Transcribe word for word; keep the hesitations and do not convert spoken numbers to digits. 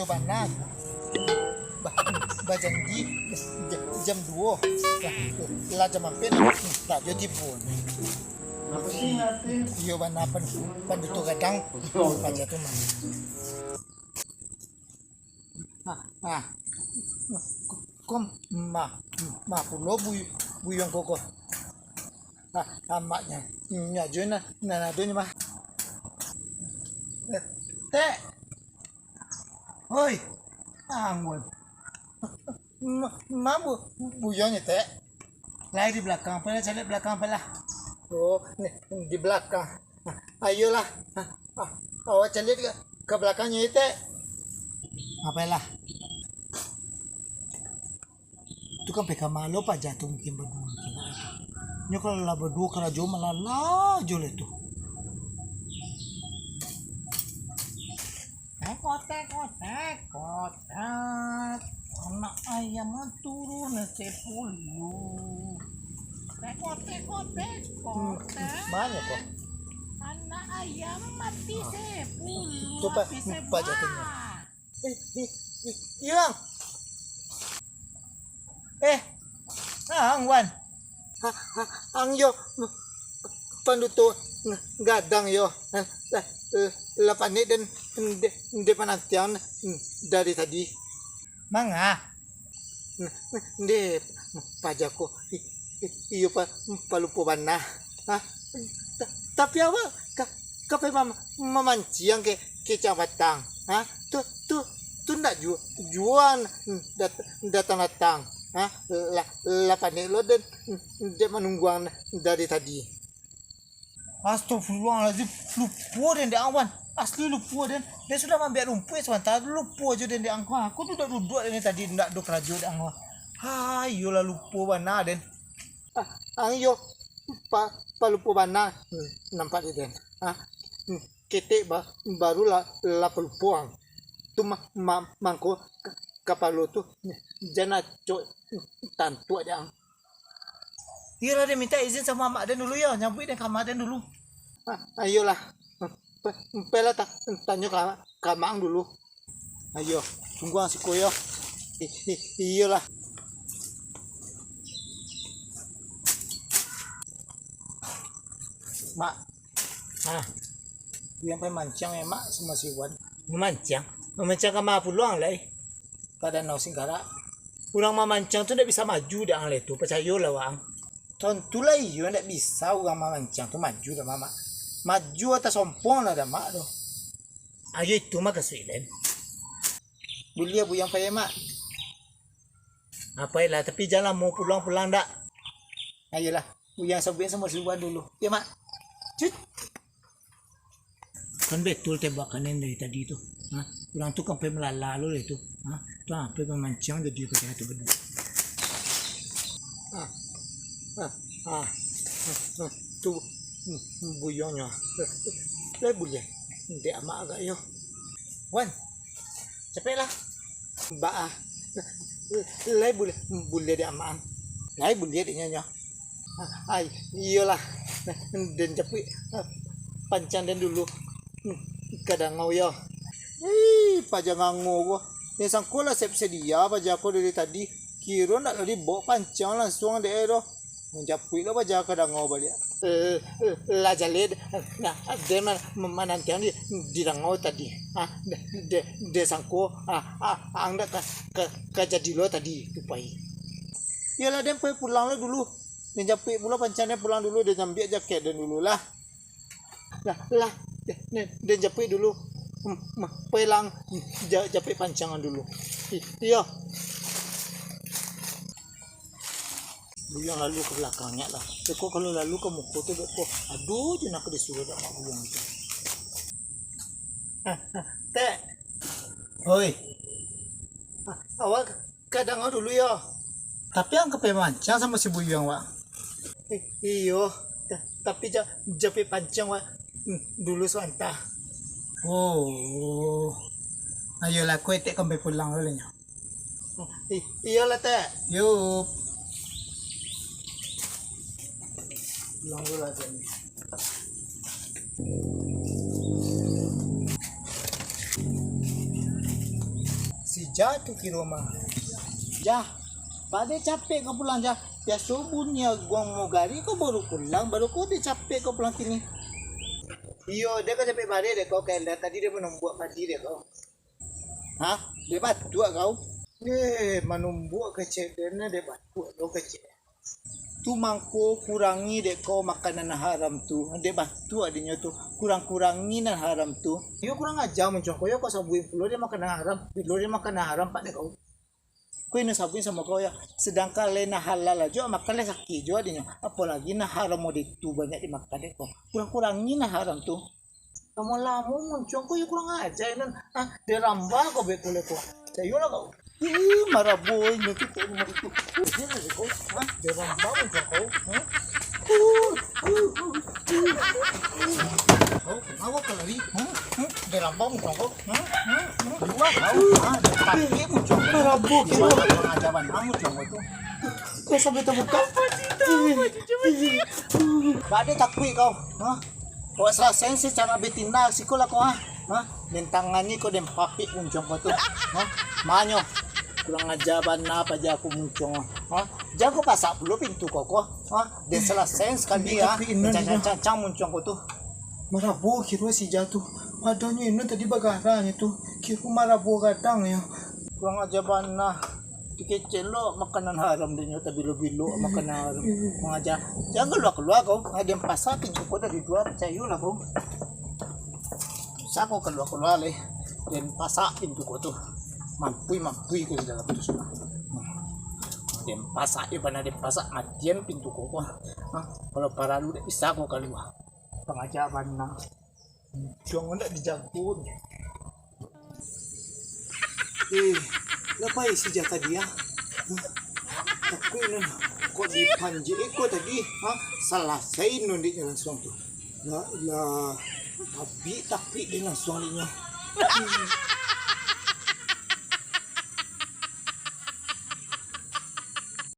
Bana. Ba-, bajanji ja-, jam duo. Lah, lah jam ampek lah. Tak jo tibo. Iyo bana pan, panduto gadang. Paja tu mah. Ah, ah. Ko-, kom, ma, ma pulo bu-, buyuang koko. Ah, amaknyo. Nyo ajo nah, nan ado nyo mah. Eh, Tek. Oi, anggun. Ma, ma bu-, buyuangnyo, Tek? Lai di balakang, apolah caliak balakang, apolah. Oh, ni, di balakang. Ayolah. Ah, ah, awak caliak ka, ka balakangnyo, Tek. Apolah. Tu kan P K Malo paja tu mungkin baduo mungkin. Nyo kalau lah baduo karajo malah lah jo lah tu. Kotek, kotek, kotek. Anak ayam turun sepuluh. Kotek, kotek, kotek. Banyak kok. Anak ayam mati sepuluh. Tu, Pak, habis Pak jatuhnya. Eh, eh, eh, Yang. Eh, ang, Wan. Ha, ha, ang yo, panduto gadang yo. Lah, lah, lah panek den, den, den panantiang dari tadi. Manga? Ndeh, paja ko. I-, i-, iyo pa-, palupo bana. Ha? Ta-, tapi awak ka, ka pai mam-, mamanciang ke, ke Cabatang? Ha? Tu, tu, tu ndak ju-, jua dat-, datang-datang. Ha? Lah, lah panek lo den, dek manungguang dari tadi. Astagfirullahalazim, lupo den dek ang, Wan. Asli lupo den. Den sudah maambiak rumpuik sabanta, lupo jo den dek ang. Aku duduak-duduak den tadi, ndak ado karajo dek ang. Ha, iyolah lupo bana den. Ah, ang iyo, pa, palupo bana. Hmm, nampak dek den. Ah, hmm, ketek ba-, barulah lah palupo ang. Tu ma-, ma-, mangko ka-, kapalo tu jan acok tantuak dek ang. Iyolah, den mintak izin samo amak den dulu yo, nyabuik den ka amak den dulu. Ah, iyolah. Pa-, pailah ta-, tanyo ka, ka amak ang dulu. Ayo, tunggu ang siko yo. I-, i-, iyolah. Mak. Ah. Yang pai manciang, Mak, samo si Wan. Mamanciang? Mamanciang ka ma pulo ang lai? Ka Danau Singkarak. Urang mamanciang tu ndak bisa maju dek ang lai tu, pacayolah wang. Tantulah iyo, ndak bisa urang mamanciang tu maju dek Mamak. Maju atau sompong lah dek Mak tu. Ayo itu mah kasuik den. Buliah Buyuang pai, Mak. Apolah, tapi jan lamo pulang-pulang dak. Ayolah, Buyuang sabuik samo si Wan dulu. Yo, Mak. Cut. Kan betul tembakan yang dari tadi tu. Ha? Urang tu kan pai malala lo itu. Ha? Tu apo mamanciang jadi pakai tu bana. Ah, ah, ah, ah, tu, hmm, buyuangnyo. Lai buliah. Dek amak agak yo. Wan, capeklah. Ba, ah. Lai buliah, buliah dek amak ang. Lai buliah dek nyo nyo. Ai, iyolah. Den japuik, ah, panciang den dulu. Hmm, ka dangau yo. Ih, paja ngango ko. Den sangko lah siap sedia paja ko dari tadi. Kiro ndak lah dibao panciang langsuang dek e doh. Manjapuik lo paja ka dangau baliak. Eh, eh, lah jaleh, nah, den man-, manantiang di, di dangau tadi. Ah, de, de, den sangko, ah, ah, ang dak ka, ka, ka jadi lo tadi tu pai. Iyolah, den pai pulang lo dulu. Den japuik pulo panciang den pulang dulu, den ambiak jaket den dulu lah. Lah, lah, den, den japuik dulu. Hmm, ma-, pai lang, ja-, japuik panciang ang dulu. I-, iyo. Buyuang lalu ka balakang nyo lah. Beko kalau lalu ka muko tu, beko ado je nak disuruah dek mak buyuang tu. Ah, ah, Tek. Oi. Ah, awak ka dangau dulu yo. Tapi ang ka pai manciang samo si buyuang wak? I-, iyo, ta-, tapi ja-, japuik panciang wak, hmm, dulu sabanta. Oh. Ayolah, ko etek ka pai pulang dulu nyo. I-, iyolah, Tek. Yup. Pulang dulu lah, Tek. Jah tu kiro mah. Jah, pado capek kau pulang, Jah. Biaso bunyi aguang magari kau baru pulang, baru kau dek capek kau pulang kini. Iyo, dek kau capek baliak dek kau, kayak tadi dek manumbuak padi dek kau. Hah? Dek batuak kau? Eh, manumbuak kecek dek batuak kau kecek. Tu mangko kurangi dek kau makanan haram tu. Dek batuak dinyo tu. Kurang-kurangi nan haram tu. Yo kurang aja muncuang kau, yo kau sabuik pulo dek makanan haram. Bilo dek makanan haram pak dek kau. Kau ino sabuik samo kau yo. Sedangkan lai nan halal ajo makan lai sakik jo dinyo. Apolagi nan haram mode tu banyak dimakan dek kau. Kurang-kurangi nan haram tu. Lamo-lamo muncuang kau yo kurang aja nan. Ah, deramba kau bek kuliah kau. Cayolah kau. Ih, maraboi nyo tu kau rumah itu. Dia lagi kau. Ah, deramba muncuang kau. Hah? Kau kenapa kau lari? Hah? Hah? Deramba muncuang kau. Hah? Hah? Hah? Dua kau. Ah, dia pakai muncuang kau. Maraboi kau. Kurang aja bana muncuang kau tu. Kau sampai terbuka. Bade takuik kau. Hah? Awak salasai secara betina siko lah kau, ha? Ha? Den tangani kau den papik muncuang kau tu. Ha? Manyo? Kurang aja bana paja aku muncuang. Ha? Jan kau pasak pulo pintu kau ko. Ha? Den salasai sakali, ha? Cancang-cancang muncuang kau tu. Maraboi kiro si Jah tu. Padonyo ino tadi bagarah nyo tu. Kiro maraboi gadang nyo. Kurang aja bana. Dikecek lo makanan haram dinyo, tabilo-bilo makanan haram. Mangaja. Jan kalua-kalua kau. Ha, den pasak pintu kau dari lua, picayolah kau. Usah kau kalua-kalua lai. Den pasak pintu kau tu. Mampui-mampui kau di dalam tu sudah. Den pasak, iyo bana den pasak, matian pintu kau ko. Ha, kalau paralu dak bisa kau kalua. Pangaja bana. Muncuang ndak dijago. Eh, lah pai si Jah tadi, ah? Hah? Takuik nan kok dipanjek iko tadi, ha? Salasai nan dek nyo langsuang tu. Lah, lah, abih takuik dek langsuang dek nyo.